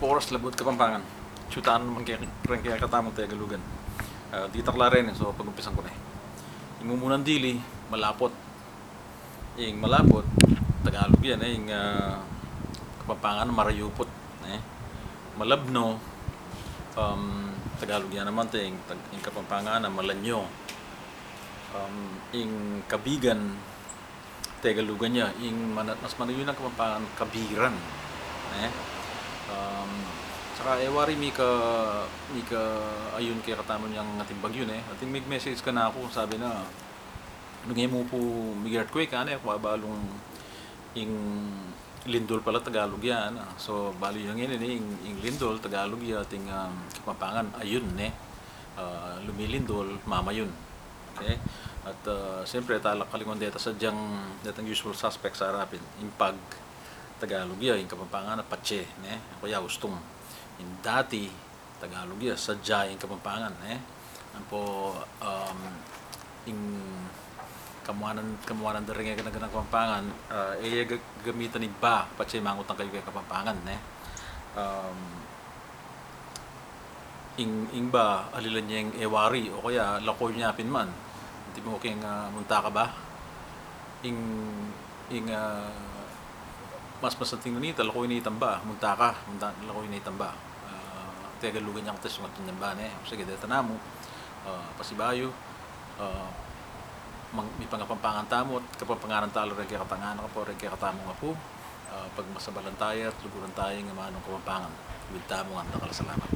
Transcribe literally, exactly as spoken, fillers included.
Oras, labuad, Kapampangan. Atyu tana naman keng, keng kekatamung Tegalugan. Ah, ditak la reni, so pag-umpisan ku ne. Ing mumunan dili, malaput. Ing malaput, Tagalug ya, ne? Ing, ah, Kapampangan, marayuput, ne? Malabno, um, Tagalug ya naman, te, ing Tag-, ing Kapampangan, malanyo. Um, ing kabigan, Tegalugan ya, ing mana-, mas manayun a Kapampangan, kabiran, ne? Um, saka, e wari mika, mika ayun kekatamu inyang ating bagyu, ne? Ating mig-message kanaku, sabi na, nung e mu pu mig-earthquake, ane, aku balung ing lindol pala Tagalug ya, ne? So, balu ya ngeni, ne, ing, ing lindol Tagalug ya, ating, um, Kapampangan, ayun, ne? Ah, lumilindol, mamayun. Okay? At, ah, siyempre, e ta la kalinguan deta sadyang, detang usual suspects a arapin. Ing pag, Tagalug ya, ing Kapampangan, patse, ne? Aku ya, ustung. Ing dati, Tagalug ya, sadya, ing Kapampangan, ne? Ampo, um, ing kamuanan, kamuanan da ring gana-ganang Kapampangan, ah, e ya ga-, gamitan ing ba, patse mangutang kayu keng Kapampangan, ne? Um, ing, ing ba, alilan yeng e wari, o kaya lakoy ne pin man. Antimo keng, ah, munta ka ba? Ing, ing, ah, mas masanting na nita, lakoy ne itang ba, munta ka, munta, lakoy ne itang ba. Ah, Tegalugan yang tes, matun yang ba, ne? O sige, deta namu, ah, pasibayu, ah, mang-, mipangapampangan tamu, at Kapampanganan tala reng kekatang anak, ampo reng kekatamung apu, ah, pagmasabalan taya at luguran taya ing amanung Kapampangan. Luid tamu ngan, dakal a salamat.